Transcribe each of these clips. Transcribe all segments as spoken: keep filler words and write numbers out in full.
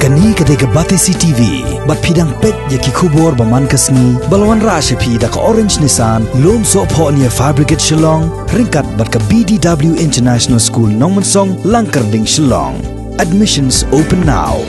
Kane ka dei ka Batesi T V, bad phi dang peit ïa ki khubor ba man ka sngi, ba la wanrah sha phi da ka Orange Nissan, Lumsohphohnia Fabricate Shillong, ryngkat bad ka B D W International School Nongmensong, Langkyrding, Shillong. Admissions open now.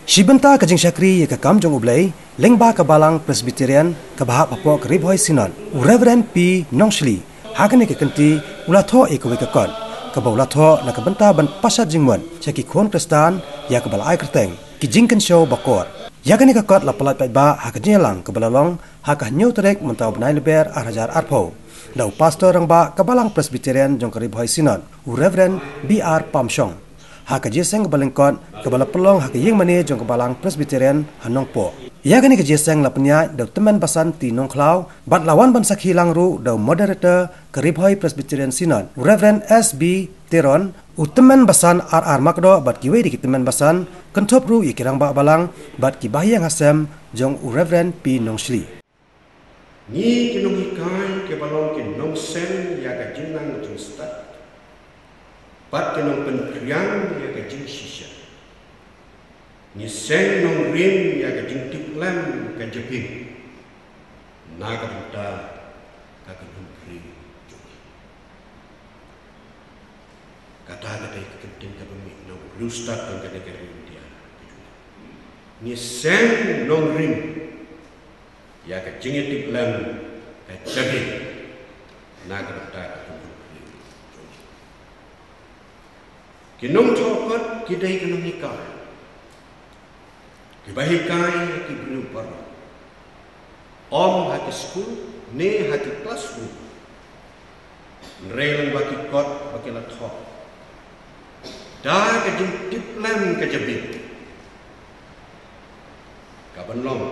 Shi bynta ka jingshakri ïa ka kam jong U Blei, lyngba ka Balang Presbyterian kaba hap hapoh ka Ri Bhoi Synod, u Reverend P Nongshli, ha kane ka kynti u la thoh ïa kawei ka kot kaba u la thoh na ka bynta ban pashat jingmut sha ki khun Khristan ïa kaba la ai kyrteng Ki Jingkynshew Bakor. Ïa kane ka kot la pyllait paidbah ha ka jingïalang kaba la long ha ka hynñiew tarik mynta u bnai Lber ar hajar arphew, da u Pastor Rangbah ka Balang Presbyterian jong ka Ri Bhoi Synod, u Reverend B R Pamshong, ha ka jingïaseng kaba lyngkot kaba la pynlong ha ka ïingmane jong ka Balang Presbyterian ha Nongpoh. Ïa kane ka jingïaseng la pynïaid da u Tymmen Basan T Nongkhlaw, bad la wan ban sakhi lang ruh da u Moderator ka Ri Bhoi Presbyterian Synod, u Reverend S B Teron, u Tymmen Basan R R Makdoh bad kiwei de ki Tymmen Basan, kynthup ruh ïa ki Rangbah Balang bad ki Bahaïing hasem jong u Reverend P Nongshli. Ngi ki nonghikai kiba long ki nongseng ïa ka jingnang jingstad bad ki nongpynphriang ïa ka jingshisha, ngi seng nongrim ïa ka jingtiplem ka jabieng na ka bynta ka kynhun briew jong ngi. Kata ka dei ka kyntien kaba mih na u riewstad jong kane ka ri India. Ngi seng nongrim ïa ka jingïatiplem ka jabieng na ka bynta ka kynhun briew jong ngi. Ki nongthoh kot ki dei ki nonghikai, kiba hikai ïa ki briew baroh, ym ha ki skul ne ha ki classroom. Hynrei lyngba ki kot ba ki la thoh, da ka jingtiplem ka jabieng, ka ban long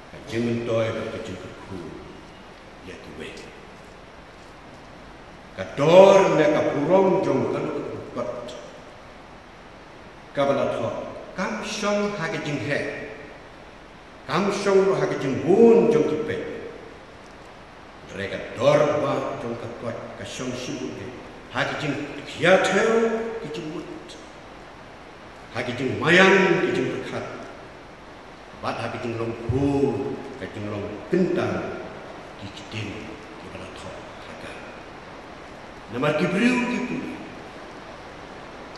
ka jingmyntoi bad ka jingkyrkhu ïa kiwei. Ka dor ne ka burom jong kano kano ka kot kaba la thoh kam shong ha ka jingheh, kam shong ruh ha ka jingbun jong ki peit. Hynrei ka dor ba jong ka kot ka shong shibun eh ha ka jingkhia thew ki jingmut, ha ka jingmaïan ki jingpyrkhat, bad ha ka jinglong khuid, ka jinglong kyntang ki ktien kiba la thoh ha ka. Namar ki briew ki pule,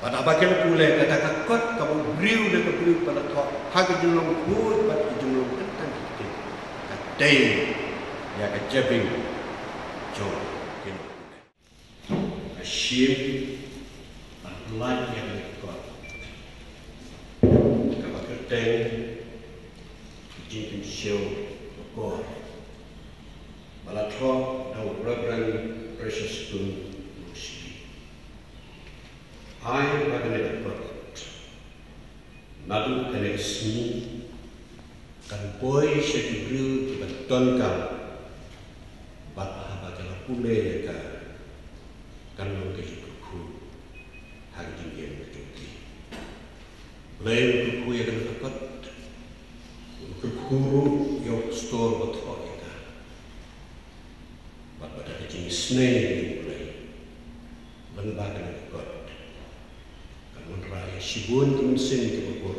bad haba ki la pule, kata ka kot kaba u briew ne ka briew ka la thoh ha ka jinglong khuid bad ka jinglong kyntang ki ktien, ka dei ïa ka jabieng jong ki nongpule. Ka shim ban pyllait ïa kane ka kot kaba kyrteng Ki Jingkynshew Bakor, ba la thoh da u Reverend Precious Tun Nongshli. Ai ba kane ka kot, naduh kane ka sngi, kan poi sha ki briew kiba donkam, bad haba ki la pule ïa ka, kan long ka jingkyrkhu ha ka jingim ka jong ki. Blei un kyrkhu ïa kane ka kot, un kyrkhu ruh ïa u pastor ba thoh ïa ka. Bad bad ka jingisynei jong U Blei, lyngba kane ka kot, kan wanrah ïa shibun ki mynsiem kiba bor